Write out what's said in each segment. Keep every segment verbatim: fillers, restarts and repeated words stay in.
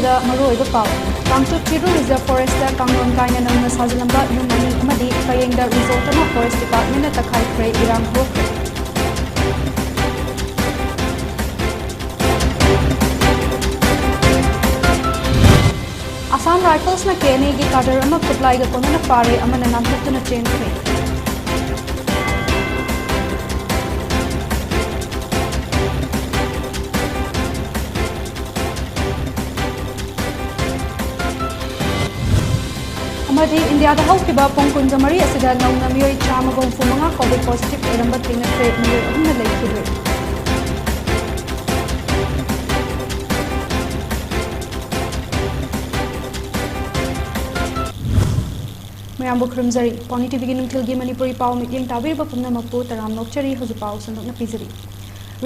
ꯗ ꯃꯔꯨꯑꯣꯏꯕ ꯄꯥꯎ꯫ ꯀꯥꯡꯆꯨꯞ ꯆꯤꯔꯨ Reserve Forest ꯇ ꯀꯥꯡꯂꯣꯟ ꯀꯥꯏꯅ ꯅꯧꯅ ꯁꯥꯖꯤꯜꯂꯝꯕ ꯌꯨꯝ ꯑꯅꯤ ꯑꯃꯗꯤ ꯐꯌꯦꯡꯗ resort ꯑꯃ Forest Department ꯅ ꯇꯛꯈꯥꯏꯈ꯭ꯔꯦ꯫ ꯏꯔꯥꯡ ꯍꯧꯔꯛꯈ꯭ꯔꯦ꯫ Assam Rifles ꯅ K N A ꯒꯤ cadre ꯑꯃ ꯈꯨꯠꯂꯥꯏꯒ ꯀꯣꯟꯅꯅ ꯐꯥꯔꯦ, ꯑꯃꯅ ꯅꯥꯟꯊꯣꯛꯇꯨꯅ ꯆꯦꯟꯈ꯭ꯔꯦ꯫ ꯑꯃꯗꯤ ꯏꯟꯗꯤꯌꯥꯗ ꯍꯧꯈꯤꯕ ꯄꯨꯡ ꯀꯨꯟꯃꯔꯤ ꯑꯁꯤꯗ ꯅꯧꯅ ꯃꯤꯑꯣꯏ ꯆꯥꯝꯃꯒ ꯍꯨꯝꯐꯨ ꯃꯉꯥ COVID positive ꯑꯣꯏꯔꯝꯕ ꯊꯦꯡꯅꯈ꯭ꯔꯦ, ꯃꯤꯑꯣꯏ ꯑꯍꯨꯝꯅ ꯂꯩꯈꯤꯗ꯭ꯔꯦ꯫ ꯃꯌꯥꯝꯕꯨ ꯈꯨꯔꯨꯝꯖꯔꯤ꯫ ꯄꯥꯎꯅꯤ ꯇꯤꯚꯤꯒꯤ ꯅꯨꯡꯊꯤꯜꯒꯤ ꯃꯅꯤꯄꯨꯔꯤ ꯄꯥꯎ ꯃꯤꯠꯌꯦꯡ ꯇꯥꯕꯤꯔꯤꯕ ꯄꯨꯝꯅꯃꯛꯄꯨ ꯇꯔꯥꯝꯅ ꯑꯣꯛꯆꯔꯤ꯫ ꯍꯧꯖꯤꯛ ꯄꯥꯎ ꯁꯟꯗꯣꯛꯅ ꯄꯤꯖꯔꯤ꯫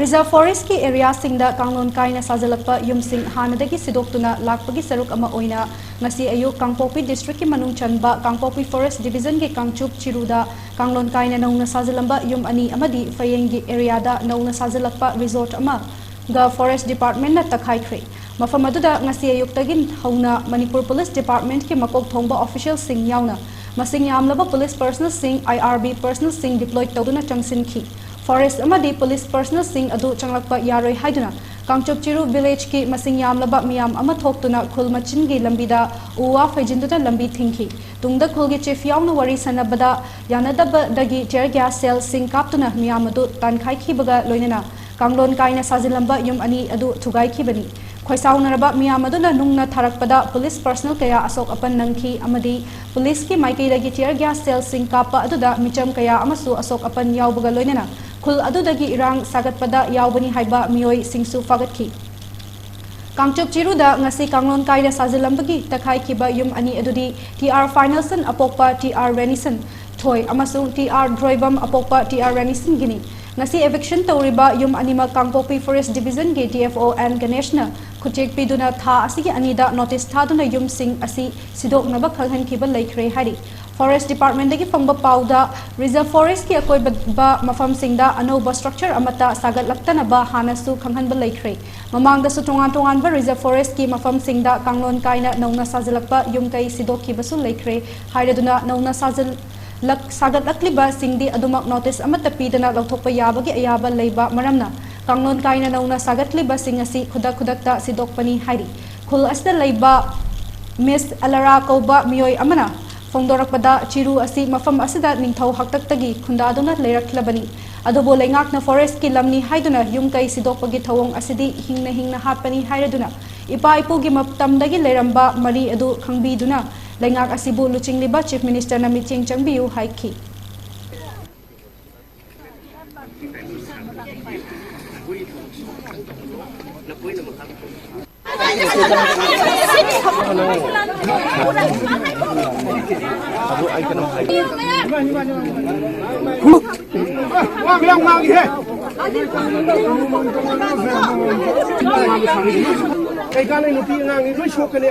Reserve Forest ꯀꯤ area ꯁꯤꯡꯗ ꯀꯥꯡꯂꯣꯟ ꯀꯥꯏꯅ ꯁꯥꯖꯤꯜꯂꯛꯄ ꯌꯨꯝꯁꯤꯡ ꯍꯥꯟꯅꯗꯒꯤ ꯁꯤꯗꯣꯛꯇꯨꯅ ꯂꯥꯛꯄꯒꯤ ꯁꯔꯨꯛ ꯑꯃ ꯑꯣꯏꯅ ꯉꯁꯤ ꯑꯌꯨꯛ ꯀꯥꯡꯄꯣꯛꯄꯤ district ꯀꯤ ꯃꯅꯨꯡ ꯆꯟꯕ ꯀꯥꯡꯄꯣꯛꯄꯤ Forest Division ꯒꯤ ꯀꯥꯡꯆꯨꯞ ꯆꯤꯔꯨꯗ ꯀꯥꯡꯂꯣꯟ ꯀꯥꯏꯅ ꯅꯧꯅ ꯁꯥꯖꯤꯜꯂꯝꯕ ꯌꯨꯝ ꯑꯅꯤ ꯑꯃꯗꯤ ꯐꯌꯦꯡꯒꯤ area ꯗ ꯅꯧꯅ ꯁꯥꯖꯤꯜꯂꯛꯄ resort ꯑꯃ ꯒ Forest Department ꯅ ꯇꯛꯈꯥꯏꯈ꯭ꯔꯦ꯫ ꯃꯐꯝ ꯑꯗꯨꯗ ꯉꯁꯤ ꯑꯌꯨꯛꯇꯒꯤ ꯍꯧꯅ ꯃꯅꯤꯄꯨꯔ Police Department ꯀꯤ ꯃꯀꯣꯛ ꯊꯣꯡꯕ official ꯁꯤꯡ ꯌꯥꯎꯅ ꯃꯁꯤꯡ ꯌꯥꯝꯂꯕ police personnel ꯁꯤꯡ, I R B personnel ꯁꯤꯡ deploy ꯇꯧꯗꯨꯅ ꯆꯪꯁꯤꯟꯈꯤ꯫ Forest ꯑꯃꯗꯤ police personnel ꯁꯤꯡ ꯑꯗꯨ ꯆꯪꯂꯛꯄ ꯌꯥꯔꯣꯏ ꯍꯥꯏꯗꯨꯅ ꯀꯥꯡꯆꯨꯞ ꯆꯤꯔꯨ village ꯀꯤ ꯃꯁꯤꯡ ꯌꯥꯝꯂꯕ ꯃꯤꯌꯥꯝ ꯑꯃ ꯊꯣꯛꯇꯨꯅ ꯈꯨꯜ ꯃꯆꯤꯟꯒꯤ ꯂꯝꯕꯤꯗ ꯎ ꯋꯥ ꯐꯩꯖꯤꯟꯗꯨꯅ ꯂꯝꯕꯤ ꯊꯤꯡꯈꯤ꯫ ꯇꯨꯡꯗ ꯈꯨꯜꯒꯤ chief ꯌꯥꯎꯅ ꯋꯥꯔꯤ ꯁꯥꯟꯅꯕꯗ ꯌꯥꯅꯗꯕꯗꯒꯤ tear gas shell ꯁꯤꯡ ꯀꯥꯞꯇꯨꯅ ꯃꯤꯌꯥꯝ ꯑꯗꯨ ꯇꯥꯟꯈꯥꯏꯈꯤꯕꯒ ꯂꯣꯏꯅꯅ ꯀꯥꯡꯂꯣꯟ ꯀꯥꯏꯅ ꯁꯥꯖꯤꯜꯂꯝꯕ ꯌꯨꯝ ꯑꯅꯤ ꯑꯗꯨ ꯊꯨꯒꯥꯏꯈꯤꯕꯅꯤ꯫ ꯈꯣꯏꯁꯥꯎꯅꯔꯕ ꯃꯤꯌꯥꯝ ꯑꯗꯨꯅ ꯅꯨꯡꯅ ꯊꯥꯔꯛꯄꯗ police personnel ꯀꯌꯥ ꯑꯁꯣꯛ ꯑꯄꯟ ꯅꯪꯈꯤ ꯑꯃꯗꯤ police ꯀꯤ ꯃꯥꯏꯀꯩꯗꯒꯤ tear gas shell ꯁꯤꯡ ꯀꯥꯞꯄ ꯑꯗꯨꯗ ꯃꯤꯆꯝ ꯀꯌꯥ ꯑꯃꯁꯨ ꯑꯁꯣꯛ ꯑꯄꯟ ꯌꯥꯎꯕꯒ ꯂꯣꯏꯅꯅ ꯈꯨꯜ ꯑꯗꯨꯗꯒꯤ ꯏꯔꯥꯡ ꯁꯥꯒꯠꯄꯗ ꯌꯥꯎꯕꯅꯤ ꯍꯥꯏꯕ ꯃꯤꯑꯣꯏꯁꯤꯡꯁꯨ ꯐꯥꯒꯠꯈꯤ꯫ ꯀꯥꯡꯆꯨꯞ ꯆꯤꯔꯨꯗ ꯉꯁꯤ ꯀꯥꯡꯂꯣꯟ ꯀꯥꯏꯅ ꯁꯥꯖꯤꯜꯂꯝꯕꯒꯤ ꯇꯛꯈꯥꯏꯈꯤꯕ ꯌꯨꯝ ꯑꯅꯤ ꯑꯗꯨꯗꯤ T R Finelson ꯑꯄꯣꯛꯄ T R Renison ꯊꯣꯏ ꯑꯃꯁꯨꯡ T R ꯗ꯭ꯔꯣꯏꯕꯝ ꯑꯄꯣꯛꯄ T R Renison Guinea. ꯉꯁꯤ eviction ꯇꯧꯔꯤꯕ ꯌꯨꯝ ꯑꯅꯤꯃꯛ ꯀꯥꯡꯄꯣꯛꯄꯤ Forest Division ꯒꯤ D F O N ꯒꯅꯦꯁꯅ ꯈꯨꯠꯌꯦꯛ ꯄꯤꯗꯨꯅ ꯊꯥ ꯑꯁꯤꯒꯤ ꯑꯅꯤꯗ ꯅꯣꯇꯤꯁ ꯊꯥꯗꯨꯅ ꯌꯨꯝꯁꯤꯡ ꯑꯁꯤ ꯁꯤꯗꯣꯛꯅꯕ ꯈꯪꯍꯟꯈꯤꯕ ꯂꯩꯈ꯭ꯔꯦ ꯍꯥꯏꯔꯤ꯫ ꯐꯣꯔꯦꯁ ꯗꯤꯄꯥꯔꯠꯃꯦꯟꯗꯒꯤ ꯐꯪꯕ ꯄꯥꯎꯗ, ꯔꯤꯖꯔꯚ ꯐꯣꯔꯦꯁꯀꯤ ꯑꯀꯣꯏꯕ ꯃꯐꯝꯁꯤꯡꯗ ꯑꯅꯧꯕ ꯁ꯭ꯇ꯭ꯔꯛꯆꯔ ꯑꯃꯠꯇ ꯁꯥꯒꯠꯂꯛꯇꯅꯕ ꯍꯥꯟꯅꯁꯨ ꯈꯪꯍꯟꯕ ꯂꯩꯈ꯭ꯔꯦ꯫ ꯃꯃꯥꯡꯗꯁꯨ ꯇꯣꯉꯥꯟ ꯇꯣꯉꯥꯟꯕ ꯔꯤꯖꯔꯚ ꯐꯣꯔꯦꯁꯀꯤ ꯃꯐꯝꯁꯤꯡꯗ ꯀꯥꯡꯂꯣꯟ ꯀꯥꯏꯅ ꯅꯧꯅ ꯁꯥꯖꯤꯜꯂꯛꯄ ꯌꯨꯝ ꯀꯩ ꯁꯤꯗꯣꯛꯈꯤꯕꯁꯨ ꯂꯩꯈ꯭ꯔꯦ ꯍꯥꯏꯔꯗꯨꯅ, ꯅꯧꯅ ꯁꯥꯖꯤꯜꯂꯛ-, ꯁꯥꯒꯠꯂꯛꯂꯤꯕꯁꯤꯡꯗꯤ ꯑꯗꯨꯃꯛ ꯅꯣꯇꯤꯁ ꯑꯃꯠꯇ ꯄꯤꯗꯅ ꯂꯧꯊꯣꯛꯄ ꯌꯥꯕꯒꯤ ꯑꯌꯥꯕ ꯂꯩꯕ ꯃꯔꯝꯅ, ꯀꯥꯡꯂꯣꯟ ꯀꯥꯏꯅ ꯅꯧꯅ ꯁꯥꯒꯠꯂꯤꯕꯁꯤꯡ ꯑꯁꯤ ꯈꯨꯗꯛ ꯈꯨꯗꯛꯇ ꯁꯤꯗꯣꯛꯄꯅꯤ ꯍꯥꯏꯔꯤ꯫ ꯈꯨꯜ ꯑꯁꯤꯗ ꯂꯩꯕ ꯃꯤꯁ ꯑꯦꯂꯥꯔꯥ ꯀꯧꯕ ꯃꯤꯑꯣꯏ ꯑꯃꯅ ꯐꯣꯡꯗꯣꯔꯛꯄꯗ, ꯆꯤꯔꯨ ꯑꯁꯤ ꯃꯐꯝ ꯑꯁꯤꯗ ꯅꯤꯡꯊꯧ ꯍꯥꯛꯇꯛꯇꯒꯤ ꯈꯨꯟꯗꯥꯗꯨꯅ ꯂꯩꯔꯛꯂꯕꯅꯤ꯫ ꯑꯗꯨꯕꯨ ꯂꯩꯉꯥꯛꯅ ꯐꯣꯔꯦꯁ꯭ꯠꯀꯤ ꯂꯝꯅꯤ ꯍꯥꯏꯗꯨꯅ ꯌꯨꯝ ꯀꯩ ꯁꯤꯗꯣꯛꯄꯒꯤ ꯊꯧꯑꯣꯡ ꯑꯁꯤꯗꯤ ꯍꯤꯡꯅ ꯍꯤꯡꯅ ꯍꯥꯠꯄꯅꯤ ꯍꯥꯏꯔꯗꯨꯅ, ꯏꯄꯥ ꯏꯄꯨꯒꯤ ꯃꯇꯝꯗꯒꯤ ꯂꯩꯔꯝꯕ ꯃꯔꯤ ꯑꯗꯨ ꯈꯪꯕꯤꯗꯨꯅ ꯂꯩꯉꯥꯛ ꯑꯁꯤꯕꯨ ꯂꯨꯆꯤꯡꯂꯤꯕ ꯆꯤꯐ ꯃꯤꯅꯤꯁꯇꯔꯅ ꯃꯤꯠꯌꯦꯡ ꯆꯪꯕꯤꯌꯨ ꯍꯥꯏꯈꯤ꯫ ꯋꯥ ꯃꯌꯥꯝ ꯉꯥꯡꯉꯤꯍꯦ꯫ ꯀꯩ ꯀꯥꯟꯅꯩ, ꯅꯨꯄꯤ ꯑꯉꯥꯡꯅꯤ ꯂꯣꯏ ꯁꯣꯛꯀꯅꯤ꯫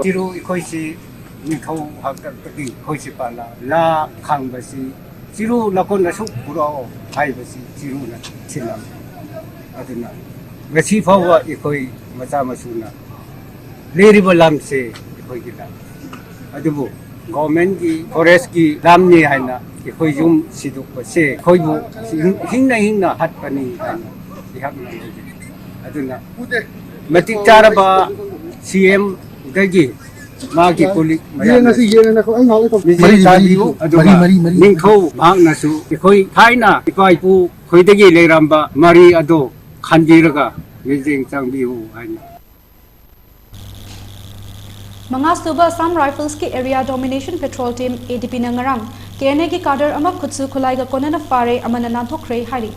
ꯆꯤꯔꯨ ꯑꯩꯈꯣꯏꯁꯤ ꯅꯤꯡꯊꯧ ꯍꯥꯛꯇꯛꯇꯒꯤ ꯑꯩꯈꯣꯏꯁꯤ ꯄꯥꯜꯂ ꯂꯥ ꯈꯥꯡꯕꯁꯤ, "ꯆꯤꯔꯨ ꯂꯀꯣꯟ ꯑꯁꯨꯛ ꯄꯨꯔꯛꯑꯣ" ꯍꯥꯏꯕꯁꯤ ꯆꯤꯔꯨꯅ ꯊꯤꯜꯂꯝꯃꯤ꯫ ꯑꯗꯨꯅ ꯉꯁꯤ ꯐꯥꯎꯕ ꯑꯩꯈꯣꯏ ꯃꯆꯥ ꯃꯁꯨꯅ ꯂꯩꯔꯤꯕ ꯂꯝꯁꯦ ꯑꯩꯈꯣꯏꯒꯤ ꯂꯝ꯫ ꯑꯗꯨꯕꯨ ꯒꯣꯔꯃꯦꯟꯒꯤ ꯐꯣꯔꯦꯁ꯭ꯠꯀꯤ ꯂꯝꯅꯤ ꯍꯥꯏꯅ ꯑꯩꯈꯣꯏ ꯌꯨꯝ ꯁꯤꯗꯣꯛꯄꯁꯦ ꯑꯩꯈꯣꯏꯕꯨ ꯍꯤꯡ-, ꯍꯤꯡꯅ ꯍꯤꯡꯅ ꯍꯥꯠꯄꯅꯤ ꯍꯥꯏꯅ ꯑꯩꯍꯥꯛꯅ ꯂꯧꯖꯩ꯫ ꯑꯗꯨꯅ ꯃꯇꯤꯛ ꯆꯥꯔꯕ ꯁꯤ ꯑꯦꯝꯗꯒꯤ ꯃꯥꯒꯤ ꯀꯣꯂꯤꯛ ꯃꯌꯥꯝ ꯌꯦꯡꯉꯁꯤ, ꯂꯩ꯫ ꯌꯦꯡꯉꯁꯤ, ꯑꯩ ꯉꯥꯏꯍꯥꯛ ꯂꯩꯇꯧ꯫ ꯃꯤꯁꯤꯡ ꯃꯔꯤ, ꯇꯥꯕꯤꯌꯨ, ꯃꯔꯤ, ꯑꯗꯨꯒ ꯃꯔꯤ, ꯃꯔꯤ, ꯃꯔꯤ꯫ ꯅꯤꯡꯊꯧ ꯃꯍꯥꯛꯅꯁꯨ ꯑꯩꯈꯣꯏ ꯊꯥꯏꯅ ꯏꯄꯥ ꯏꯄꯨ ꯈꯣꯏꯗꯒꯤ ꯂꯩꯔꯝꯕ ꯃꯔꯤ ꯑꯗꯣ ꯈꯟꯕꯤꯔꯒ ꯃꯤꯠꯌꯦꯡ ꯆꯪꯕꯤꯌꯨ ꯍꯥꯏꯅ꯫ ꯃꯉꯥꯁꯨꯕ ꯑꯁꯥꯝ ꯔꯥꯏꯐꯜꯁꯀꯤ ꯑꯦꯔꯤꯌꯥ ꯗꯣꯃꯤꯅꯦꯁꯟ ꯄꯦꯇ꯭ꯔꯣꯜ ꯇꯤꯝ, ꯑꯦ ꯗꯤ ꯄꯤꯅ ꯉꯔꯥꯡ ꯀꯦ ꯑꯦꯟ ꯑꯦꯒꯤ ꯀꯥꯗꯔ ꯑꯃ ꯈꯨꯠꯁꯨ ꯈꯨꯠꯂꯥꯏꯒ ꯀꯣꯟꯅꯅ ꯐꯥꯔꯦ ꯑꯃꯅ ꯅꯥꯟꯊꯣꯛꯈ꯭ꯔꯦ ꯍꯥꯏꯔꯤ꯫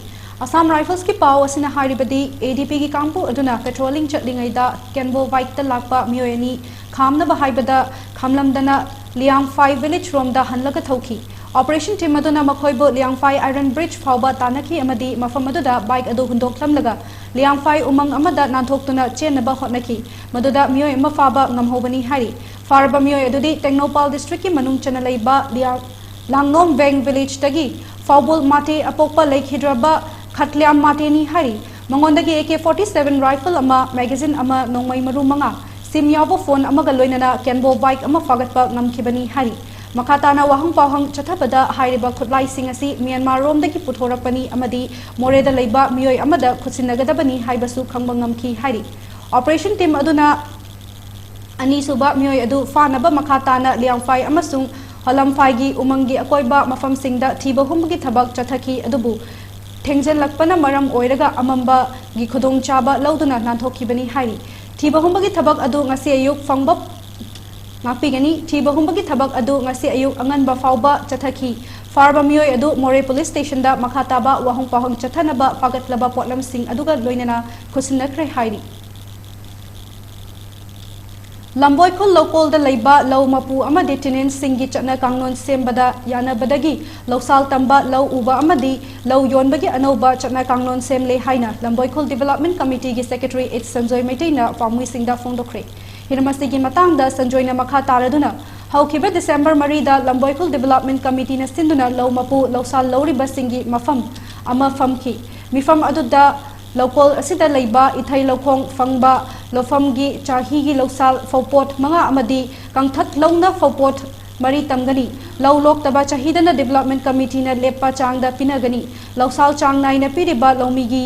ꯑꯁꯥꯝ ꯔꯥꯏꯐꯜꯁꯀꯤ ꯄꯥꯎ ꯑꯁꯤꯅ ꯍꯥꯏꯔꯤꯕꯗꯤ, ꯑꯦ ꯗꯤ ꯄꯤꯒꯤ ꯀꯥꯡꯕꯨ ꯑꯗꯨꯅ ꯄꯦꯇ꯭ꯔꯣꯂꯤꯡ ꯆꯠꯂꯤꯉꯩꯗ ꯀꯦꯟꯕꯣ ꯕꯥꯏꯛꯇ ꯂꯥꯛꯄ ꯃꯤꯑꯣꯏ ꯑꯅꯤ ꯈꯥꯝꯅꯕ ꯍꯥꯏꯕꯗ ꯈꯥꯝꯂꯝꯗꯅ ꯂꯤꯌꯥꯡꯐꯥꯏ ꯚꯤꯂꯦꯖ ꯔꯣꯝꯗ ꯍꯜꯂꯒ ꯊꯧꯈꯤ꯫ ꯑꯣꯄꯔꯦꯁꯟ ꯇꯤꯝ ꯑꯗꯨꯅ ꯃꯈꯣꯏꯕꯨ ꯂꯤꯌꯥꯡꯐꯥꯏ ꯑꯥꯏꯔꯟ ꯕ꯭ꯔꯤꯖ ꯐꯥꯎꯕ ꯇꯥꯟꯅꯈꯤ ꯑꯃꯗꯤ ꯃꯐꯝ ꯑꯗꯨꯗ ꯕꯥꯏꯛ ꯑꯗꯨ ꯍꯨꯟꯗꯣꯛꯂꯝꯂꯒ ꯂꯤꯌꯥꯡꯐꯥꯏ ꯎꯃꯪ ꯑꯃꯗ ꯅꯥꯟꯊꯣꯛꯇꯨꯅ ꯆꯦꯟꯅꯕ ꯍꯣꯠꯅꯈꯤ꯫ ꯃꯗꯨꯗ ꯃꯤꯑꯣꯏ ꯑꯃ ꯐꯥꯕ ꯉꯝꯍꯧꯕꯅꯤ ꯍꯥꯏꯔꯤ꯫ ꯐꯥꯔꯕ ꯃꯤꯑꯣꯏ ꯑꯗꯨꯗꯤ ꯇꯦꯡꯅꯧꯄꯥꯜ ꯗꯤꯁꯇ꯭ꯔꯤꯛꯀꯤ ꯃꯅꯨꯡ ꯆꯟꯅ ꯂꯩꯕ ꯂꯤꯌꯥ-, ꯂꯥꯡꯅꯣꯝ ꯕꯦꯡ ꯚꯤꯂꯦꯖꯇꯒꯤ ꯐꯥꯎꯕꯣꯜ ꯃꯥꯇꯦ ꯑꯄꯣꯛꯄ ꯂꯩꯈꯤꯗ꯭ꯔꯕ ꯈꯠꯂꯤꯌꯥꯝ ꯃꯥꯇꯦꯅꯤ ꯍꯥꯏꯔꯤ꯫ ꯃꯉꯣꯟꯗꯒꯤ A K forty seven rifle ꯑꯃ, ꯃꯦꯒꯥꯖꯤꯟ ꯑꯃ, ꯅꯣꯡꯃꯩ ꯃꯔꯨ ꯃꯉꯥ, ꯁꯤꯝ ꯌꯥꯎꯕ ꯐꯣꯟ ꯑꯃꯒ ꯂꯣꯏꯅꯅ ꯀꯦꯟꯕꯣ ꯕꯥꯏꯛ ꯑꯃ ꯐꯥꯒꯠꯄ ꯉꯝꯈꯤꯕꯅꯤ ꯍꯥꯏꯔꯤ꯫ ꯃꯈꯥ ꯇꯥꯅ ꯋꯥꯍꯪ ꯄꯥꯎꯍꯪ ꯆꯠꯊꯕꯗ ꯍꯥꯏꯔꯤꯕ ꯈꯨꯠꯂꯥꯏꯁꯤꯡ ꯑꯁꯤ ꯃ꯭ꯌꯥꯟꯃꯥꯔꯔꯣꯝꯗꯒꯤ ꯄꯨꯊꯣꯔꯛꯄꯅꯤ ꯑꯃꯗꯤ ꯃꯣꯔꯦꯗ ꯂꯩꯕ ꯃꯤꯑꯣꯏ ꯑꯃꯗ ꯈꯨꯠꯁꯤꯟꯅꯒꯗꯕꯅꯤ ꯍꯥꯏꯕꯁꯨ ꯈꯪꯕ ꯉꯝꯈꯤ ꯍꯥꯏꯔꯤ꯫ ꯑꯣꯄꯔꯦꯁꯟ ꯇꯤꯝ ꯑꯗꯨꯅ ꯑꯅꯤꯁꯨꯕ ꯃꯤꯑꯣꯏ ꯑꯗꯨ ꯐꯥꯅꯕ ꯃꯈꯥ ꯇꯥꯅ ꯂꯤꯌꯥꯡꯐꯥꯏ ꯑꯃꯁꯨꯡ ꯍꯣꯂꯝꯐꯥꯏꯒꯤ ꯎꯃꯪꯒꯤ ꯑꯀꯣꯏꯕ ꯃꯐꯝꯁꯤꯡꯗ ꯊꯤꯕ ꯍꯨꯝꯕꯒꯤ ꯊꯕꯛ ꯆꯠꯊꯈꯤ, ꯑꯗꯨꯕꯨ ꯊꯦꯡꯖꯤꯜꯂꯛꯄꯅ ꯃꯔꯝ ꯑꯣꯏꯔꯒ ꯑꯃꯝꯕꯒꯤ ꯈꯨꯗꯣꯡꯆꯥꯕ ꯂꯧꯗꯨꯅ ꯅꯥꯟꯊꯣꯛꯈꯤꯕꯅꯤ ꯍꯥꯏꯔꯤ꯫ ꯊꯤꯕ ꯍꯨꯝꯕꯒꯤ ꯊꯕꯛ ꯑꯗꯨ ꯉꯁꯤ ꯑꯌꯨꯛ ꯐꯪꯕ, ꯉꯥꯛꯄꯤꯒꯅꯤ꯫ ꯊꯤꯕ ꯍꯨꯝꯕꯒꯤ ꯊꯕꯛ ꯑꯗꯨ ꯉꯁꯤ ꯑꯌꯨꯛ ꯑꯉꯟꯕ ꯐꯥꯎꯕ ꯆꯠꯊꯈꯤ꯫ ꯐꯥꯔꯕ ꯃꯤꯑꯣꯏ ꯑꯗꯨ ꯃꯣꯔꯦ ꯄꯨꯂꯤꯁ ꯁ꯭ꯇꯦꯁꯟꯗ ꯃꯈꯥ ꯇꯥꯕ ꯋꯥꯍꯪ ꯄꯥꯎꯍꯪ ꯆꯠꯊꯅꯕ ꯐꯥꯒꯠꯂꯕ ꯄꯣꯠꯂꯝꯁꯤꯡ ꯑꯗꯨꯒ ꯂꯣꯏꯅꯅ ꯈꯨꯠꯁꯤꯟꯅꯈ꯭ꯔꯦ ꯍꯥꯏꯔꯤ꯫ ꯂꯝꯕꯣꯏꯈꯨꯜ ꯂꯧꯀꯣꯜꯗ ꯂꯩꯕ ꯂꯧ ꯃꯄꯨ ꯑꯃꯗꯤ ꯇꯦꯅꯦꯟꯠꯁꯤꯡꯒꯤ ꯆꯠꯅ ꯀꯥꯡꯂꯣꯟ ꯁꯦꯝꯕꯗ ꯌꯥꯅꯕꯗꯒꯤ ꯂꯧꯁꯥꯜ ꯇꯝꯕ, ꯂꯧ ꯎꯕ ꯑꯃꯗꯤ ꯂꯧ ꯌꯣꯟꯕꯒꯤ ꯑꯅꯧꯕ ꯆꯠꯅ ꯀꯥꯡꯂꯣꯟ ꯁꯦꯝꯂꯦ ꯍꯥꯏꯅ ꯂꯝꯕꯣꯏꯈꯨꯜ ꯗꯤꯚꯦꯂꯞꯃꯦꯟꯠ ꯀꯃꯤꯇꯤꯒꯤ ꯁꯦꯀ꯭ꯔꯦꯇꯔꯤ ꯑꯦꯆ ꯁꯟꯖꯣꯏ ꯃꯩꯇꯩꯅ ꯄꯥꯎꯃꯤꯁꯤꯡꯗ ꯐꯣꯡꯗꯣꯛꯈ꯭ꯔꯦ꯫ ꯍꯤꯔꯝ ꯑꯁꯤꯒꯤ ꯃꯇꯥꯡꯗ ꯁꯟꯖꯣꯏꯅ ꯃꯈꯥ ꯇꯥꯔꯗꯨꯅ, ꯍꯧꯈꯤꯕ ꯗꯤꯁꯦꯝꯕꯔ ꯃꯔꯤꯗ ꯂꯝꯕꯣꯏꯈꯨꯜ ꯗꯤꯚꯦꯂꯞꯃꯦꯟꯠ ꯀꯃꯤꯇꯤꯅ ꯁꯤꯟꯗꯨꯅ ꯂꯧ ꯃꯄꯨ ꯂꯧꯁꯥꯜ ꯂꯧꯔꯤꯕꯁꯤꯡꯒꯤ ꯃꯐꯝ ꯑꯃ ꯐꯝꯈꯤ꯫ ꯃꯤꯐꯝ ꯑꯗꯨꯗ ꯂꯧꯀꯣꯜ ꯑꯁꯤꯗ ꯂꯩꯕ ꯏꯊꯩ ꯂꯧꯈꯣꯡ ꯐꯪꯕ ꯂꯧꯐꯝꯒꯤ ꯆꯍꯤꯒꯤ ꯂꯧꯁꯥꯜ ꯐꯧꯄꯣꯠ ꯃꯉꯥ ꯑꯃꯗꯤ ꯀꯪꯊꯠ ꯂꯧꯅ ꯐꯧꯄꯣꯠ ꯃꯔꯤ ꯇꯝꯒꯅꯤ꯫ ꯂꯧ ꯂꯣꯛꯇꯕ ꯆꯍꯤꯗꯅ ꯗꯤꯚꯦꯂꯞꯃꯦꯟꯠ ꯀꯃꯤꯇꯤꯅ ꯂꯦꯞꯄ ꯆꯥꯡꯗ ꯄꯤꯅꯒꯅꯤ꯫ ꯂꯧꯁꯥꯜ ꯆꯥꯡ ꯅꯥꯏꯅ ꯄꯤꯔꯤꯕ ꯂꯧꯃꯤꯒꯤ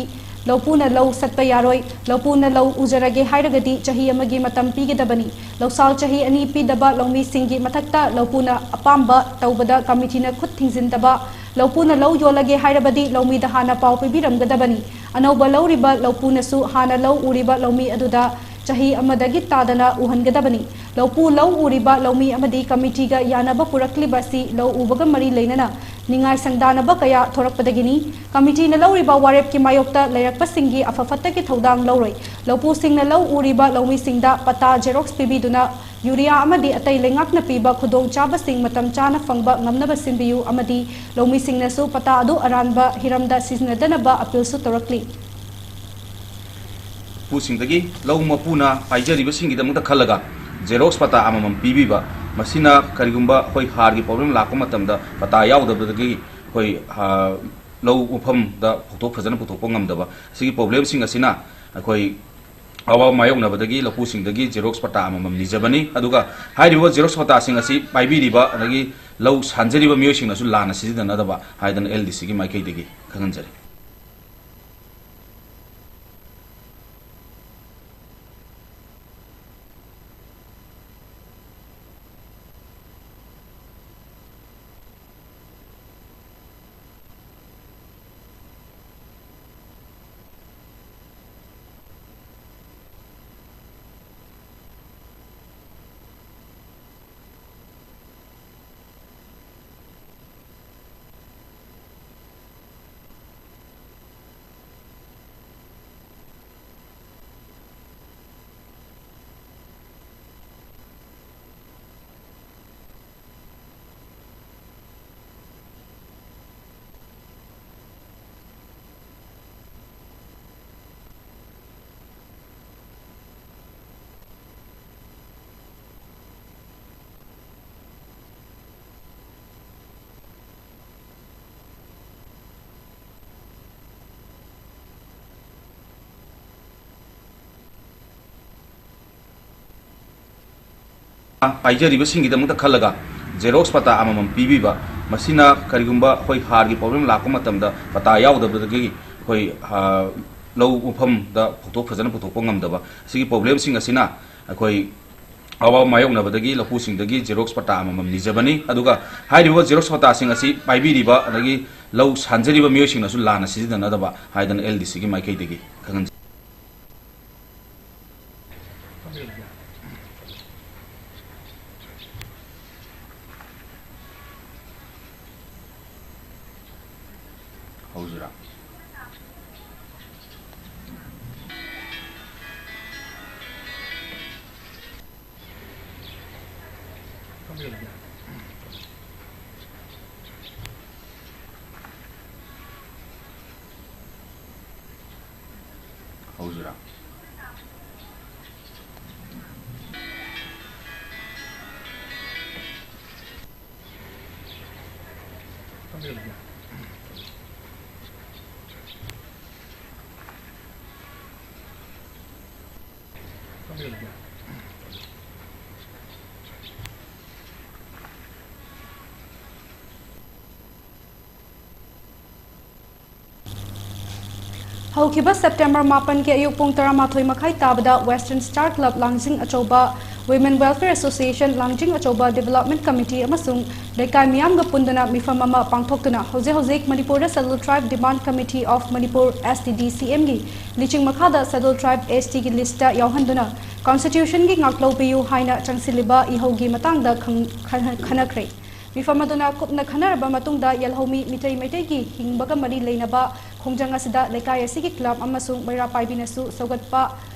ꯂꯧꯄꯨꯅ ꯂꯧ ꯁꯠꯄ ꯌꯥꯔꯣꯏ꯫ ꯂꯧꯄꯨꯅ ꯂꯧ ꯎꯖꯔꯒꯦ ꯍꯥꯏꯔꯒꯗꯤ ꯆꯍꯤ ꯑꯃꯒꯤ ꯃꯇꯝ ꯄꯤꯒꯗꯕꯅꯤ꯫ ꯂꯧꯁꯥꯜ ꯆꯍꯤ ꯑꯅꯤ ꯄꯤꯗꯕ ꯂꯧꯃꯤꯁꯤꯡꯒꯤ ꯃꯊꯛꯇ ꯂꯧꯄꯨꯅ ꯑꯄꯥꯝꯕ ꯇꯧꯕꯗ ꯀꯃꯤꯇꯤꯅ ꯈꯨꯠ ꯊꯤꯡꯖꯤꯟꯗꯕ, ꯂꯧꯄꯨꯅ ꯂꯧ ꯌꯣꯜꯂꯒꯦ ꯍꯥꯏꯔꯕꯗꯤ ꯂꯧꯃꯤꯗ ꯍꯥꯟꯅ ꯄꯥꯎ ꯄꯤꯕꯤꯔꯝꯒꯗꯕꯅꯤ꯫ ꯑꯅꯧꯕ ꯂꯧꯔꯤꯕ ꯂꯧꯄꯨꯅꯁꯨ ꯍꯥꯟꯅ ꯂꯧ ꯎꯔꯤꯕ ꯂꯧꯃꯤ ꯑꯗꯨꯗ ꯆꯍꯤ ꯑꯃꯗꯒꯤ ꯇꯥꯗꯅ ꯎꯍꯟꯒꯗꯕꯅꯤ꯫ ꯂꯧꯄꯨ ꯂꯧ ꯎꯔꯤꯕ ꯂꯧꯃꯤ ꯑꯃꯗꯤ ꯀꯃꯤꯇꯤꯒ ꯌꯥꯅꯕ ꯄꯨꯔꯛꯂꯤꯕ ꯑꯁꯤ ꯂꯧ ꯎꯕꯒ ꯃꯔꯤ ꯂꯩꯅꯅ ꯅꯤꯡꯉꯥꯏ ꯁꯪꯗꯥꯅꯕ ꯀꯌꯥ ꯊꯣꯔꯛꯄꯗꯒꯤꯅꯤ꯫ ꯀꯃꯤꯇꯤꯅ ꯂꯧꯔꯤꯕ ꯋꯥꯔꯦꯞꯀꯤ ꯃꯥꯌꯣꯛꯇ ꯂꯩꯔꯛꯄꯁꯤꯡꯒꯤ ꯑꯐ ꯐꯠꯇꯒꯤ ꯊꯧꯗꯥꯡ ꯂꯧꯔꯣꯏ꯫ ꯂꯧꯄꯨꯁꯤꯡꯅ ꯂꯧ ꯎꯔꯤꯕ ꯂꯧꯃꯤꯁꯤꯡꯗ ꯄꯇꯥ ꯖꯦꯔꯣꯛꯁ ꯄꯤꯕꯤꯗꯨꯅ ꯌꯨꯔꯤꯌꯥ ꯑꯃꯗꯤ ꯑꯇꯩ ꯂꯩꯉꯥꯛꯅ ꯄꯤꯕ ꯈꯨꯗꯣꯡꯆꯥꯕꯁꯤꯡ ꯃꯇꯝ ꯆꯥꯅ ꯐꯪꯕ ꯉꯝꯅꯕ ꯁꯤꯟꯕꯤꯌꯨ ꯑꯃꯗꯤ ꯂꯧꯃꯤꯁꯤꯡꯅꯁꯨ ꯄꯇꯥ ꯑꯗꯨ ꯑꯔꯥꯟꯕ ꯍꯤꯔꯝꯗ ꯁꯤꯖꯤꯟꯅꯗꯅꯕ ꯑꯄꯤꯜꯁꯨ ꯇꯧꯔꯛꯂꯤ꯫ ꯄꯨꯁꯤꯡꯗꯒꯤ ꯂꯧ ꯃꯄꯨꯅ ꯄꯥꯏꯖꯔꯤꯕꯁꯤꯡꯒꯤꯗꯃꯛꯇ ꯈꯜꯂꯒ ꯖꯦꯔꯣꯛꯁ ꯄꯇꯥ ꯑꯃꯃꯝ ꯄꯤꯕꯤꯕ, ꯃꯁꯤꯅ ꯀꯔꯤꯒꯨꯝꯕ ꯑꯩꯈꯣꯏ ꯍꯥꯔꯒꯤ ꯄ꯭ꯔꯣꯕ꯭ꯂꯦꯝ ꯂꯥꯛꯄ ꯃꯇꯝꯗ ꯄꯇꯥ ꯌꯥꯎꯗꯕꯗꯒꯤ ꯑꯩꯈꯣꯏ, ꯑ, ꯂꯧ ꯃꯐꯝꯗ ꯐꯧꯊꯣꯛ ꯐꯖꯅ ꯄꯨꯊꯣꯛꯄ ꯉꯝꯗꯕ, ꯑꯁꯤꯒꯤ ꯄ꯭ꯔꯣꯕ꯭ꯂꯦꯝꯁꯤꯡ ꯑꯁꯤꯅ ꯑꯩꯈꯣꯏ ꯑꯋꯥꯕ ꯃꯥꯌꯣꯛꯅꯕꯗꯒꯤ ꯂꯧꯄꯨꯁꯤꯡꯗꯒꯤ ꯖꯦꯔꯣꯛꯁ ꯄꯇꯥ ꯑꯃꯃꯝ ꯅꯤꯖꯕꯅꯤ꯫ ꯑꯗꯨꯒ ꯍꯥꯏꯔꯤꯕ ꯖꯦꯔꯣꯛꯁ ꯄꯇꯥꯁꯤꯡ ꯑꯁꯤ ꯄꯥꯏꯕꯤꯔꯤꯕ ꯑꯗꯒꯤ ꯂꯧ ꯁꯥꯟꯖꯔꯤꯕ ꯃꯤꯑꯣꯏꯁꯤꯡꯅꯁꯨ ꯂꯥꯟꯅ ꯁꯤꯖꯤꯟꯅꯅꯗꯕ ꯍꯥꯏꯗꯅ ꯑꯦꯜ ꯗꯤ ꯁꯤꯒꯤ ꯃꯥꯏꯀꯩꯗꯒꯤ ꯈꯪꯍꯟꯖꯔꯤ꯫ ꯄꯥꯏꯖꯔꯤꯕꯁꯤꯡꯒꯤꯗꯃꯛꯇ ꯈꯜꯂꯒ ꯖꯦꯔꯣꯛꯁ ꯄꯇꯥ ꯑꯃꯃꯝ ꯄꯤꯕꯤꯕ, ꯃꯁꯤꯅ ꯀꯔꯤꯒꯨꯝꯕ ꯑꯩꯈꯣꯏ ꯍꯥꯔꯒꯤ ꯄ꯭ꯔꯣꯕ꯭ꯂꯦꯝ ꯂꯥꯛꯄ ꯃꯇꯝꯗ ꯄꯇꯥ ꯌꯥꯎꯗꯕꯗꯒꯤ ꯑꯩꯈꯣꯏ, ꯑ, ꯂꯧ ꯃꯐꯝꯗ ꯐꯧꯊꯣꯛ ꯐꯖꯅ ꯄꯨꯊꯣꯛꯄ ꯉꯝꯗꯕ, ꯑꯁꯤꯒꯤ ꯄ꯭ꯔꯣꯕ꯭ꯂꯦꯝꯁꯤꯡ ꯑꯁꯤꯅ ꯑꯩꯈꯣꯏ ꯑꯋꯥꯕ ꯃꯥꯌꯣꯛꯅꯕꯗꯒꯤ ꯂꯧꯄꯨꯁꯤꯡꯗꯒꯤ ꯖꯦꯔꯣꯛꯁ ꯄꯇꯥ ꯑꯃꯃꯝ ꯅꯤꯖꯕꯅꯤ꯫ ꯑꯗꯨꯒ ꯍꯥꯏꯔꯤꯕ ꯖꯦꯔꯣꯛꯁ ꯄꯇꯥꯁꯤꯡ ꯑꯁꯤ ꯄꯥꯏꯕꯤꯔꯤꯕ ꯑꯗꯒꯤ ꯂꯧ ꯁꯥꯟꯖꯔꯤꯕ ꯃꯤꯑꯣꯏꯁꯤꯡꯅꯁꯨ ꯂꯥꯟꯅ ꯁꯤꯖꯤꯟꯅꯅꯗꯕ ꯍꯥꯏꯗꯅ ꯑꯦꯜ ꯗꯤ ꯁꯤꯒꯤ ꯃꯥꯏꯀꯩꯗꯒꯤ ꯈꯪꯍꯟꯖꯔꯤ꯫ ꯍꯧꯖꯤꯔꯥ? ꯍꯧꯖꯤꯔꯥ? ꯍꯧꯈꯤꯕ ꯁꯦꯞꯇꯦꯝꯕꯔ ꯃꯥꯄꯟꯒꯤ ꯑꯌꯨꯛ ꯄꯨꯡ ꯇꯔꯥꯃꯥꯊꯣꯏ ꯃꯈꯥꯏ ꯇꯥꯕꯗ Western Star Club ꯂꯥꯡꯖꯤꯡ ꯑꯆꯧꯕ, Women Welfare Association ꯂꯥꯡꯖꯤꯡ ꯑꯆꯧꯕ Development Committee ꯑꯃꯁꯨꯡ ꯂꯩꯀꯥꯏ ꯃꯤꯌꯥꯝꯒ ꯄꯨꯟꯗꯨꯅ ꯃꯤꯐꯝ ꯑꯃ ꯄꯥꯡꯊꯣꯛꯇꯨꯅ ꯍꯧꯖꯤꯛ ꯍꯧꯖꯤꯛ ꯃꯅꯤꯄꯨꯔꯗ Scheduled Tribe Demand Committee of Manipur, S T D C M ꯒꯤ ꯂꯤꯆꯤꯡ ꯃꯈꯥꯗ Scheduled Tribe, S T ꯒꯤ ꯂꯤꯁꯇ ꯌꯥꯎꯍꯟꯗꯨꯅ Constitution ꯒꯤ ꯉꯥꯛꯂꯧ ꯄꯤꯌꯨ ꯍꯥꯏꯅ ꯆꯪꯁꯤꯜꯂꯤꯕ ꯏꯍꯧꯒꯤ ꯃꯇꯥꯡꯗ ꯈꯪ-, ꯈꯟ-, ꯈꯟꯅꯈ꯭ꯔꯦ꯫ ꯃꯤꯐꯝ ꯑꯗꯨꯅ ꯀꯨꯞꯅ ꯈꯟꯅꯔꯕ ꯃꯇꯨꯡꯗ ꯌꯦꯜꯍꯧꯃꯤ ꯃꯤꯇꯩ ꯃꯩꯇꯩꯒꯤ ꯍꯤꯡꯕꯒ ꯃꯔꯤ ꯂꯩꯅꯕ ꯈꯣꯡꯖꯪ ꯑꯁꯤꯗ ꯂꯩꯀꯥꯏ ꯑꯁꯤꯒꯤ club ꯑꯃꯁꯨꯡ ꯃꯩꯔꯥ ꯄꯥꯏꯕꯤꯅꯁꯨ ꯁꯧꯒꯠꯄ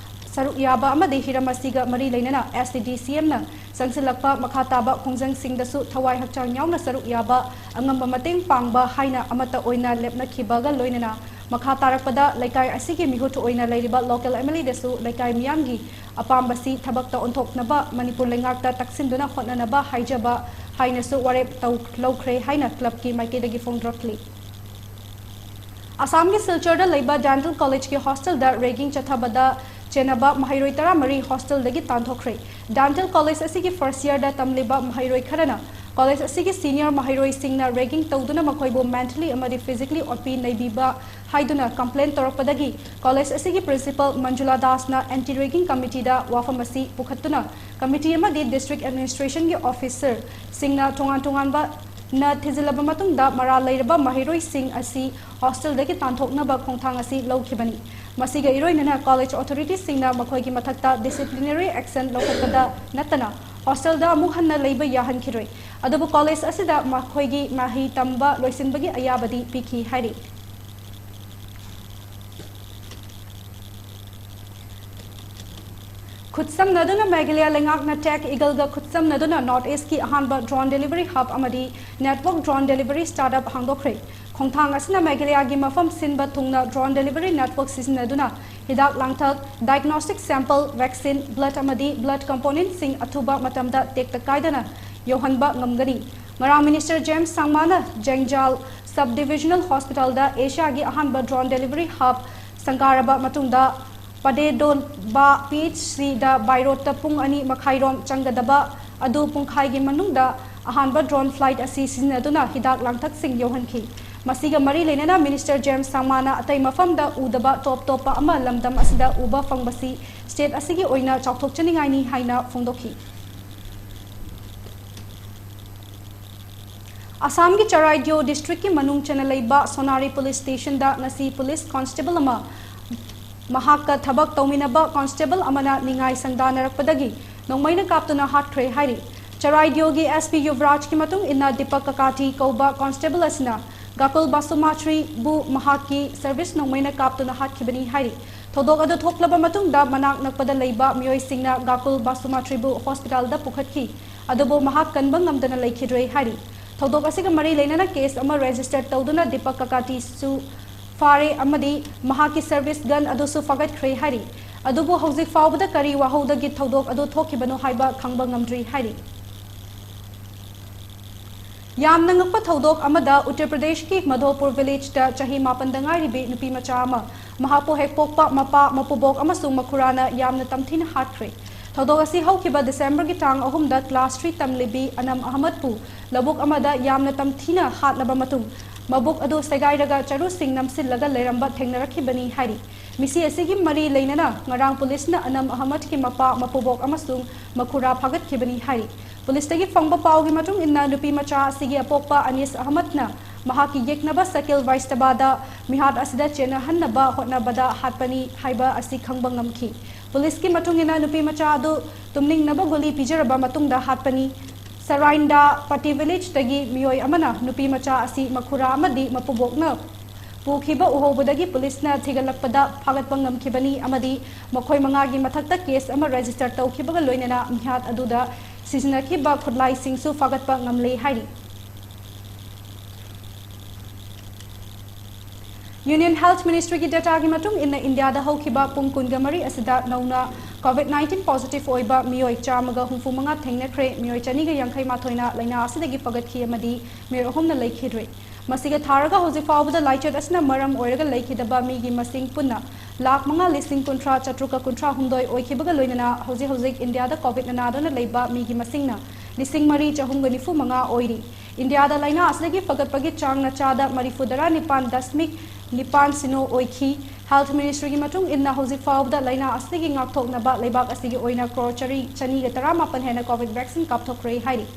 ꯁꯔꯨꯛ ꯌꯥꯕ ꯑꯃꯗꯤ ꯍꯤꯔꯝ ꯑꯁꯤꯒ ꯃꯔꯤ ꯂꯩꯅꯅ S T D C M ꯅ ꯆꯪꯁꯤꯜꯂꯛꯄ ꯃꯈꯥ ꯇꯥꯕ ꯈꯣꯡꯖꯪꯁꯤꯡꯗꯁꯨ ꯊꯋꯥꯏ ꯍꯛꯆꯥꯡ ꯌꯥꯎꯅ ꯁꯔꯨꯛ ꯌꯥꯕ, ꯑꯉꯝꯕ ꯃꯇꯦꯡ ꯄꯥꯡꯕ ꯍꯥꯏꯅ ꯑꯃꯠꯇ ꯑꯣꯏꯅ ꯂꯦꯞꯅꯈꯤꯕꯒ ꯂꯣꯏꯅꯅ ꯃꯈꯥ ꯇꯥꯔꯛꯄꯗ ꯂꯩꯀꯥꯏ ꯑꯁꯤꯒꯤ ꯃꯤꯍꯨꯠ ꯑꯣꯏꯅ ꯂꯩꯔꯤꯕ local M L A ꯗꯁꯨ ꯂꯩꯀꯥꯏ ꯃꯤꯌꯥꯝꯒꯤ ꯑꯄꯥꯝꯕꯁꯤ ꯊꯕꯛꯇ ꯑꯣꯟꯊꯣꯛꯅꯕ ꯃꯅꯤꯄꯨꯔ ꯂꯩꯉꯥꯛꯇ ꯇꯛꯁꯤꯟꯗꯨꯅ ꯍꯣꯠꯅꯅꯕ ꯍꯥꯏꯖꯕ ꯍꯥꯏꯅꯁꯨ ꯋꯥꯔꯦꯞ ꯇꯧ-, ꯂꯧꯈ꯭ꯔꯦ ꯍꯥꯏꯅ club ꯀꯤ ꯃꯥꯏꯀꯩꯗꯒꯤ ꯐꯣꯡꯗꯣꯔꯛꯂꯤ꯫ ꯑꯁꯥꯝꯒꯤ ꯁꯤꯜꯆꯔꯗ ꯂꯩꯕ Dental College ꯀꯤ hostel ꯗ ragging ꯆꯠꯊꯕꯗ ꯆꯦꯟꯅꯕ ꯃꯍꯩꯔꯣꯏ ꯇꯔꯥꯃꯔꯤ hostel ꯗꯒꯤ ꯇꯥꯟꯊꯣꯛꯈ꯭ꯔꯦ꯫ Dental College ꯑꯁꯤꯒꯤ first year ꯗ ꯇꯝꯂꯤꯕ ꯃꯍꯩꯔꯣꯏ ꯈꯔꯅ ꯀꯣꯂꯦꯖ ꯑꯁꯤꯒꯤ ꯁꯤꯅꯤꯌꯔ ꯃꯍꯩꯔꯣꯏꯁꯤꯡꯅ ꯔꯦꯒꯤꯡ ꯇꯧꯗꯨꯅ ꯃꯈꯣꯏꯕꯨ ꯃꯦꯟꯇꯦꯜꯂꯤ ꯑꯃꯗꯤ ꯐꯤꯖꯤꯀꯦꯜꯂꯤ ꯑꯣꯠꯄꯤ ꯅꯩꯕꯤꯕ ꯍꯥꯏꯗꯨꯅ ꯀꯝꯄ꯭ꯂꯦꯟ ꯇꯧꯔꯛꯄꯗꯒꯤ ꯀꯣꯂꯦꯖ ꯑꯁꯤꯒꯤ ꯄ꯭ꯔꯤꯟꯁꯤꯄꯥꯜ ꯃꯟꯖꯨꯂꯥ ꯗꯥꯁꯅ ꯑꯦꯟꯇꯤ ꯔꯦꯒꯤꯡ ꯀꯃꯤꯇꯤꯗ ꯋꯥꯐꯝ ꯑꯁꯤ ꯄꯨꯈꯠꯇꯨꯅ ꯀꯃꯤꯇꯤ ꯑꯃꯗꯤ ꯗꯤꯁꯇ꯭ꯔꯤꯛ ꯑꯦꯗꯃꯤꯅꯤꯁꯇ꯭ꯔꯦꯁꯟꯒꯤ ꯑꯣꯐꯤꯁꯔꯁꯤꯡꯅ ꯇꯣꯉꯥꯟ ꯇꯣꯉꯥꯟꯕ ꯅ ꯊꯤꯖꯤꯜꯂꯕ ꯃꯇꯨꯡꯗ ꯃꯔꯥꯜ ꯂꯩꯔꯕ ꯃꯍꯩꯔꯣꯏꯁꯤꯡ ꯑꯁꯤ ꯍꯣꯁꯇꯦꯜꯗꯒꯤ ꯇꯥꯟꯊꯣꯛꯅꯕ ꯈꯣꯡꯊꯥꯡ ꯑꯁꯤ ꯂꯧꯈꯤꯕꯅꯤ꯫ ꯃꯁꯤꯒ ꯏꯔꯣꯏꯅꯅ ꯀꯣꯂꯦꯖ ꯑꯣꯊꯣꯔꯤꯇꯤꯁꯤꯡꯅ ꯃꯈꯣꯏꯒꯤ ꯃꯊꯛꯇ ꯗꯤꯁꯤꯄ꯭ꯂꯤꯅꯔꯤ ꯑꯦꯛꯁꯟ ꯂꯧꯈꯠꯄꯗ ꯅꯠꯇꯅ ꯍꯣꯁꯇꯦꯜꯗ ꯑꯃꯨꯛ ꯍꯟꯅ ꯂꯩꯕ ꯌꯥꯍꯟꯈꯤꯔꯣꯏ꯫ ꯑꯗꯨꯕꯨ ꯀꯣꯂꯦꯖ ꯑꯁꯤꯗ ꯃꯈꯣꯏꯒꯤ ꯃꯍꯩ ꯇꯝꯕ ꯂꯣꯏꯁꯤꯟꯕꯒꯤ ꯑꯌꯥꯕꯗꯤ ꯄꯤꯈꯤ ꯍꯥꯏꯔꯤ꯫ ꯈꯨꯠꯁꯝꯅꯗꯨꯅ ꯃꯦꯘꯥꯂꯌꯥ ꯂꯩꯉꯥꯛꯅ ꯇꯦꯛ ꯏꯒꯜꯒ ꯈꯨꯠꯁꯝꯅꯗꯨꯅ ꯅꯣꯔꯠ ꯏꯁꯀꯤ ꯑꯍꯥꯟꯕ ꯗ꯭ꯔꯣꯟ ꯗꯦꯂꯤꯚꯔꯤ ꯍꯕ ꯑꯃꯗꯤ network drone delivery start up ꯍꯥꯡꯗꯣꯛꯈ꯭ꯔꯦ꯫ ꯈꯣꯡꯊꯥꯡ ꯑꯁꯤꯅ ꯃꯦꯘꯥꯂꯌꯥꯒꯤ ꯃꯐꯝ ꯁꯤꯟꯕ ꯊꯨꯡꯅ ꯗ꯭ꯔꯣꯟ ꯗꯦꯂꯤꯚꯔꯤ ꯅꯦꯠꯋꯔꯛ ꯁꯤꯖꯤꯟꯅꯗꯨꯅ ꯍꯤꯗꯥꯛ ꯂꯥꯡꯊꯛ, ꯗꯥꯏꯒꯅꯣꯁꯇꯤꯛ ꯁꯦꯝꯄꯜ, ꯚꯦꯛꯁꯤꯟ, ꯕ꯭ꯂꯗ ꯑꯃꯗꯤ ꯕ꯭ꯂꯗ ꯀꯝꯄꯣꯅꯦꯟꯠꯁꯤꯡ ꯑꯊꯨꯕ ꯃꯇꯝꯗ ꯇꯦꯛꯇ ꯀꯥꯏꯗꯅ ꯌꯧꯍꯟꯕ ꯉꯝꯒꯅꯤ꯫ ꯉꯔꯥꯡ ꯃꯤꯅꯤꯁꯇꯔ ꯖꯦꯝꯁ ꯁꯥꯡꯃꯥꯅ ꯖꯦꯡꯖꯥꯜ ꯁꯕ ꯗꯤꯚꯤꯖꯅꯦꯜ ꯍꯣꯁꯄꯤꯇꯥꯜꯗ ꯑꯦꯁꯤꯌꯥꯒꯤ ꯑꯍꯥꯟꯕ ꯗ꯭ꯔꯣꯟ ꯗꯦꯂꯤꯚꯔꯤ ꯍꯕ ꯁꯪꯒꯥꯔꯕ ꯃꯇꯨꯡꯗ ꯄꯗꯦꯗꯣꯕꯥ ꯄꯤ ꯑꯩꯆ ꯁꯤꯗ ꯕꯥꯏ ꯔꯣꯗꯇ ꯄꯨꯡ ꯑꯅꯤ ꯃꯈꯥꯏꯔꯣꯝ ꯆꯪꯒꯗꯕ ꯑꯗꯨ ꯄꯨꯡꯈꯥꯏꯒꯤ ꯃꯅꯨꯡꯗ ꯑꯍꯥꯟꯕ ꯗ꯭ꯔꯣꯟ ꯐ꯭ꯂꯥꯏꯠ ꯑꯁꯤ ꯁꯤꯖꯤꯟꯅꯗꯨꯅ ꯍꯤꯗꯥꯛ ꯂꯥꯡꯊꯛꯁꯤꯡ ꯌꯧꯍꯟꯈꯤ꯫ ꯃꯁꯤꯒ ꯃꯔꯤ ꯂꯩꯅꯅ ꯃꯤꯅꯤꯁꯇꯔ ꯖꯦꯝꯁ ꯁꯥꯡꯃꯥꯅ ꯑꯇꯩ ꯃꯐꯝꯗ ꯎꯗꯕ ꯇꯣꯞ ꯇꯣꯞꯄ ꯑꯃ ꯂꯝꯗꯝ ꯑꯁꯤꯗ ꯎꯕ ꯐꯪꯕꯁꯤ ꯁ꯭ꯇꯦꯠ ꯑꯁꯤꯒꯤ ꯑꯣꯏꯅ ꯆꯥꯎꯊꯣꯛꯆꯅꯤꯡꯉꯥꯏꯅꯤ ꯍꯥꯏꯅ ꯐꯣꯡꯗꯣꯛꯈꯤ꯫ ꯑꯁꯥꯝꯒꯤ ꯆꯔꯥꯏꯗꯤꯑꯣ ꯗꯤꯁꯇ꯭ꯔꯤꯛꯀꯤ ꯃꯅꯨꯡ ꯆꯟꯅ ꯂꯩꯕ ꯁꯣꯅꯥꯔꯤ ꯄꯨꯂꯤꯁ ꯁ꯭ꯇꯦꯁꯟꯗ ꯉꯁꯤ ꯄꯨꯂꯤꯁ ꯀꯣꯟꯁꯇꯦꯕꯜ ꯑꯃ ꯃꯍꯥꯛꯀ ꯊꯕꯛ ꯇꯧꯃꯤꯟꯅꯕ ꯀꯣꯟꯁꯇꯦꯕꯜ ꯑꯃꯅ ꯅꯤꯡꯉꯥꯏ ꯁꯪꯗꯥꯅꯔꯛꯄꯗꯒꯤ ꯅꯣꯡꯃꯩꯅ ꯀꯥꯞꯇꯨꯅ ꯍꯥꯠꯈ꯭ꯔꯦ ꯍꯥꯏꯔꯤ꯫ ꯆꯔꯥꯏꯗꯤꯑꯣꯒꯤ ꯑꯦꯁ ꯄꯤ ꯌꯨꯕꯔꯥꯖꯀꯤ ꯃꯇꯨꯡ ꯏꯟꯅ ꯗꯤꯄꯛ ꯀꯀꯥꯇꯤ ꯀꯧꯕ ꯀꯣꯟꯁꯇꯦꯕꯜ ꯑꯁꯤꯅ ꯒꯥꯀꯨꯜ ꯕꯥꯁꯨꯃꯥꯇ꯭ꯔꯤꯕꯨ ꯃꯍꯥꯛꯀꯤ ꯁꯔꯚꯤꯁ ꯅꯣꯡꯃꯩꯅ ꯀꯥꯞꯇꯨꯅ ꯍꯥꯠꯈꯤꯕꯅꯤ ꯍꯥꯏꯔꯤ꯫ ꯊꯧꯗꯣꯛ ꯑꯗꯨ ꯊꯣꯛꯂꯕ ꯃꯇꯨꯡꯗ ꯃꯅꯥꯛ ꯅꯛꯄꯗ ꯂꯩꯕ ꯃꯤꯑꯣꯏꯁꯤꯡꯅ ꯒꯥꯀꯨꯜ ꯕꯥꯁꯨꯃꯥꯇ꯭ꯔꯤꯕꯨ ꯍꯣꯁꯄꯤꯇꯥꯜꯗ ꯄꯨꯈꯠꯈꯤ꯫ ꯑꯗꯨꯕꯨ ꯃꯍꯥꯛ ꯀꯟꯕ ꯉꯝꯗꯅ ꯂꯩꯈꯤꯗ꯭ꯔꯦ ꯍꯥꯏꯔꯤ꯫ ꯊꯧꯗꯣꯛ ꯑꯁꯤꯒ ꯃꯔꯤ ꯂꯩꯅꯅ ꯀꯦꯁ ꯑꯃ ꯔꯦꯖꯤꯁꯇꯔ ꯇꯧꯗꯨꯅ ꯗꯤꯄꯛ ꯀꯀꯥꯇꯤꯁꯨ ꯐꯥꯔꯦ ꯑꯃꯗꯤ ꯃꯍꯥꯛꯀꯤ ꯁꯔꯚꯤꯁ ꯒꯟ ꯑꯗꯨꯁꯨ ꯐꯥꯒꯠꯈ꯭ꯔꯦ ꯍꯥꯏꯔꯤ꯫ ꯑꯗꯨꯕꯨ ꯍꯧꯖꯤꯛ ꯐꯥꯎꯕꯗ ꯀꯔꯤ ꯋꯥꯍꯧꯗꯒꯤ ꯊꯧꯗꯣꯛ ꯑꯗꯨ ꯊꯣꯛꯈꯤꯕꯅꯣ ꯍꯥꯏꯕ ꯈꯪꯕ ꯉꯝꯗ꯭ꯔꯤ ꯍꯥꯏꯔꯤ꯫ ꯌꯥꯝꯅ ꯉꯛꯄ ꯊꯧꯗꯣꯛ ꯑꯃꯗ ꯎꯠꯇꯔ ꯄ꯭ꯔꯗꯦꯁꯀꯤ ꯃꯙꯣꯄꯨꯔ ꯚꯤꯂꯦꯖꯇ ꯆꯍꯤ ꯃꯥꯄꯟꯗ ꯉꯥꯏꯔꯤꯕꯤ ꯅꯨꯄꯤ ꯃꯆꯥ ꯑꯃ ꯃꯍꯥꯛꯄꯨ ꯍꯦꯛ ꯄꯣꯛꯄ ꯃꯄꯥ, ꯃꯄꯨꯕꯣꯛ ꯑꯃꯁꯨꯡ ꯃꯈꯨꯔꯥꯅ ꯌꯥꯝꯅ ꯇꯝꯊꯤꯅ ꯍꯥꯠꯈ꯭ꯔꯦ꯫ ꯊꯧꯗꯣꯛ ꯑꯁꯤ ꯍꯧꯈꯤꯕ ꯗꯤꯁꯦꯝꯕꯔꯒꯤ ꯇꯥꯡ ꯑꯍꯨꯝꯗ class three ꯇꯝꯂꯤꯕꯤ ꯑꯅꯝ ꯑꯍꯃꯗꯄꯨ ꯂꯧꯕꯨꯛ ꯑꯃꯗ ꯌꯥꯝꯅ ꯇꯝꯊꯤꯅ ꯍꯥꯠꯂꯕ ꯃꯇꯨꯡ, ꯃꯕꯨꯛ ꯑꯗꯨ ꯁꯦꯒꯥꯏꯔꯒ ꯆꯔꯨꯁꯤꯡ ꯅꯝꯁꯤꯜꯂꯒ ꯂꯩꯔꯝꯕ ꯊꯦꯡꯅꯔꯛꯈꯤꯕꯅꯤ ꯍꯥꯏꯔꯤ꯫ ꯃꯤꯁꯤ ꯑꯁꯤꯒꯤ ꯃꯔꯤ ꯂꯩꯅꯅ ꯉꯔꯥꯡ ꯄꯨꯂꯤꯁꯅ ꯑꯅꯝ ꯑꯍꯃꯗꯀꯤ ꯃꯄꯥ, ꯃꯄꯨꯕꯣꯛ ꯑꯃꯁꯨꯡ ꯃꯈꯨꯔꯥ ꯐꯥꯒꯠꯈꯤꯕꯅꯤ ꯍꯥꯏꯔꯤ꯫ ꯄꯨꯂꯤꯁꯇꯒꯤ ꯐꯪꯕ ꯄꯥꯎꯒꯤ ꯃꯇꯨꯡ ꯏꯟꯅ, ꯅꯨꯄꯤ ꯃꯆꯥ ꯑꯁꯤꯒꯤ ꯑꯄꯣꯛꯄ ꯑꯅꯤꯁ ꯑꯍꯃꯗꯅ ꯃꯍꯥꯛꯀꯤ ꯌꯦꯛꯅꯕ ꯁꯀꯤꯜ ꯋꯥꯏꯁꯇꯕꯥꯗ ꯃꯤꯍꯥꯠ ꯑꯁꯤꯗ ꯆꯦꯟꯅꯍꯟꯅꯕ ꯍꯣꯠꯅꯕꯗ ꯍꯥꯠꯄꯅꯤ ꯍꯥꯏꯕ ꯑꯁꯤ ꯈꯪꯕ ꯉꯝꯈꯤ꯫ ꯄꯨꯂꯤꯁꯀꯤ ꯃꯇꯨꯡ ꯏꯟꯅ, ꯅꯨꯄꯤ ꯃꯆꯥ ꯑꯗꯨ ꯇꯨꯝꯅꯤꯡꯅꯕ ꯒꯨꯂꯤ ꯄꯤꯖꯔꯕ ꯃꯇꯨꯡꯗ ꯍꯥꯠꯄꯅꯤ꯫ ꯁꯔꯥꯏꯟꯗꯥ ꯄꯥꯇꯤ ꯚꯤꯂꯦꯖꯇꯒꯤ ꯃꯤꯑꯣꯏ ꯑꯃꯅ ꯅꯨꯄꯤ ꯃꯆꯥ ꯑꯁꯤ ꯃꯈꯨꯔꯥ ꯑꯃꯗꯤ ꯃꯄꯨꯕꯣꯛꯅ ꯄꯨꯈꯤꯕ ꯎꯍꯧꯕꯗꯒꯤ ꯄꯨꯂꯤꯁꯅ ꯊꯤꯒꯠꯂꯛꯄꯗ ꯐꯥꯒꯠꯄ ꯉꯝꯈꯤꯕꯅꯤ ꯑꯃꯗꯤ ꯃꯈꯣꯏ ꯃꯉꯥꯒꯤ ꯃꯊꯛꯇ ꯀꯦꯁ ꯑꯃ ꯔꯦꯖꯤꯁꯇꯔ ꯇꯧꯈꯤꯕꯒ ꯂꯣꯏꯅꯅ ꯃꯤꯍꯥꯠ ꯑꯗꯨꯗ ꯁꯤꯖꯤꯟꯅꯈꯤꯕ ꯈꯨꯠꯂꯥꯏꯁꯤꯡꯁꯨ ꯐꯥꯒꯠꯄ ꯉꯝꯂꯦ ꯍꯥꯏꯔꯤ꯫ Union Health Ministryꯒꯤ dataꯒꯤ ꯃꯇꯨꯡ ꯏꯟꯅ, ꯏꯟꯗꯤꯌꯥꯗ ꯍꯧꯈꯤꯕ ꯄꯨꯡ ꯀꯨꯟꯒ ꯃꯔꯤ ꯑꯁꯤꯗ ꯅꯧꯅ COVID nineteen positive ꯑꯣꯏꯕ ꯃꯤꯑꯣꯏ ꯆꯥꯝꯃꯒ ꯍꯨꯝꯐꯨ ꯃꯉꯥ ꯊꯦꯡꯅꯈ꯭ꯔꯦ꯫ ꯃꯤꯑꯣꯏ ꯆꯅꯤꯒ ꯌꯥꯡꯈꯩ ꯃꯥꯊꯣꯏꯅ ꯂꯥꯏꯅꯥ ꯑꯁꯤꯗꯒꯤ ꯐꯒꯠꯈꯤ ꯑꯃꯗꯤ ꯃꯤꯑꯣꯏ ꯑꯍꯨꯝꯅ ꯂꯩꯈꯤꯗ꯭ꯔꯦ꯫ ꯃꯁꯤꯒ ꯊꯥꯔꯒ ꯍꯧꯖꯤꯛ ꯐꯥꯎꯕꯗ ꯂꯥꯏꯆꯠ ꯑꯁꯤꯅ ꯃꯔꯝ ꯑꯣꯏꯔꯒ ꯂꯩꯈꯤꯗꯕ ꯃꯤꯒꯤ ꯃꯁꯤꯡ ꯄꯨꯟꯅ ꯂꯥꯈ ꯃꯉꯥ ꯂꯤꯁꯤꯡ ꯀꯨꯟꯊ꯭ꯔꯥ ꯆꯥꯇ꯭ꯔꯨꯛꯀ ꯀꯨꯟꯊ꯭ꯔꯥ ꯍꯨꯝꯗꯣꯏ ꯑꯣꯏꯈꯤꯕꯒ ꯂꯣꯏꯅꯅ ꯍꯧꯖꯤꯛ ꯍꯧꯖꯤꯛ ꯏꯟꯗꯤꯌꯥꯗ COVID ꯅꯥꯗꯨꯅ ꯂꯩꯕ ꯃꯤꯒꯤ ꯃꯁꯤꯡꯅ ꯂꯤꯁꯤꯡ ꯃꯔꯤ ꯆꯍꯨꯝꯒ ꯅꯤꯐꯨ ꯃꯉꯥ ꯑꯣꯏꯔꯤ꯫ ꯏꯟꯗꯤꯌꯥꯗ ꯂꯥꯏꯅꯥ ꯑꯁꯤꯗꯒꯤ ꯐꯒꯠꯄꯒꯤ ꯆꯥꯡꯅ ꯆꯥꯗ ꯃꯔꯤꯐꯨ ꯇꯔꯥ ꯅꯤꯄꯥꯟ ꯗꯁꯃꯤꯛ ꯅꯤꯄꯥꯟ ꯁꯤꯅꯣ ꯑꯣꯏꯈꯤ꯫ Health Ministryꯒꯤ ꯃꯇꯨꯡ ꯏꯟꯅ, ꯍꯧꯖꯤꯛ ꯐꯥꯎꯕꯗ ꯂꯥꯏꯅꯥ ꯑꯁꯤꯗꯒꯤ ꯉꯥꯛꯊꯣꯛꯅꯕ ꯂꯩꯕꯥꯛ ꯑꯁꯤꯒꯤ ꯑꯣꯏꯅ ꯀ꯭ꯔꯣꯔ ꯆꯔꯤ-, ꯆꯅꯤꯒ ꯇꯔꯥꯃꯥꯄꯟ ꯍꯦꯟꯅ COVID vaccine ꯀꯥꯞꯊꯣꯛꯈ꯭ꯔꯦ ꯍꯥꯏꯔꯤ꯫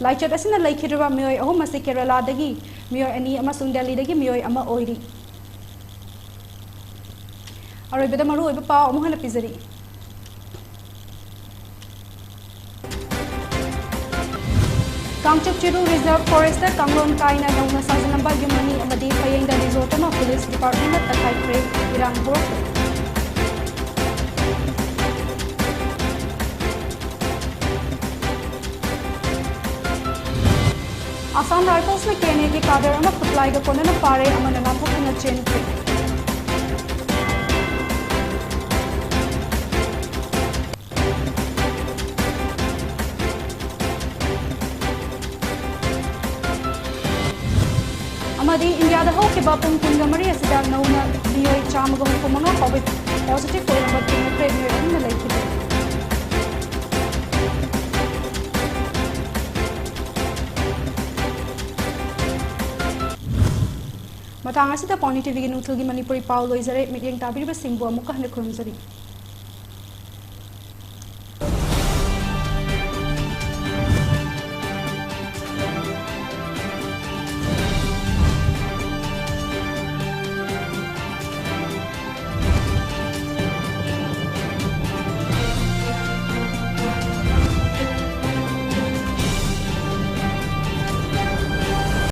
ꯂꯥꯏꯆꯠ ꯑꯁꯤꯅ ꯂꯩꯈꯤꯗ꯭ꯔꯤꯕ ꯃꯤꯑꯣꯏ ꯑꯍꯨꯝ ꯑꯁꯤ ꯀꯦꯔꯂꯥꯗꯒꯤ ꯃꯤꯑꯣꯏ ꯑꯅꯤ ꯑꯃꯁꯨꯡ ꯗꯦꯜꯂꯤꯗꯒꯤ ꯃꯤꯑꯣꯏ ꯑꯃ ꯑꯣꯏꯔꯤ꯫ ꯑꯔꯣꯏꯕꯗ ꯃꯔꯨꯑꯣꯏꯕ ꯄꯥꯎ ꯑꯃꯨꯛ ꯍꯟꯅ ꯄꯤꯖꯔꯤ꯫ ꯀꯥꯡꯆꯨꯞ ꯆꯤꯔꯨ Reserve Forestꯇ ꯀꯥꯡꯂꯣꯟ ꯀꯥꯏꯅ ꯅꯧꯅ ꯁꯥꯖꯤꯜꯂꯝꯕ ꯌꯨꯝ ꯑꯅꯤ ꯑꯃꯗꯤ ꯐꯌꯦꯡꯗ resort ꯑꯃ police departmentꯅ ꯇꯛꯈꯥꯏꯈ꯭ꯔꯦ꯫ ꯏꯔꯥꯡ ꯍꯧꯔꯛꯄ꯫ Assam Riflesꯅ KNAꯒꯤ cadre ꯑꯃ ꯈꯨꯠꯂꯥꯏꯒ ꯀꯣꯟꯅꯅ ꯐꯥꯔꯦ, ꯑꯃꯅ ꯂꯥꯟꯊꯣꯛꯇꯨꯅ ꯆꯦꯟꯈ꯭ꯔꯦ꯫ ꯑꯃꯗꯤ ꯏꯟꯗꯤꯌꯥꯗ ꯍꯧꯈꯤꯕ ꯄꯨꯡ ꯀꯨꯟꯒ ꯃꯔꯤ ꯑꯁꯤꯗ ꯅꯧꯅ ꯃꯤꯑꯣꯏ ꯆꯥꯝꯃꯒ ꯍꯨꯝꯐꯨ ꯃꯉꯥ COVID positive ꯑꯣꯏꯔꯝꯕ ꯊꯦꯡꯅꯈ꯭ꯔꯦ, ꯃꯤꯑꯣꯏ ꯑꯍꯨꯝꯅ ꯂꯩꯈꯤꯗꯦ꯫ ꯃꯇꯥꯡ ꯑꯁꯤꯗ ꯄꯥꯎꯅꯤ ꯇꯤꯚꯤꯒꯤ ꯅꯨꯡꯊꯤꯜꯒꯤ ꯃꯅꯤꯄꯨꯔꯤ ꯄꯥꯎ ꯂꯣꯏꯖꯔꯦ꯫ ꯃꯤꯠꯌꯦꯡ ꯇꯥꯕꯤꯔꯤꯕꯁꯤꯡꯕꯨ ꯑꯃꯨꯛꯀ ꯍꯟꯅ ꯈꯨꯔꯨꯝꯖꯔꯤ꯫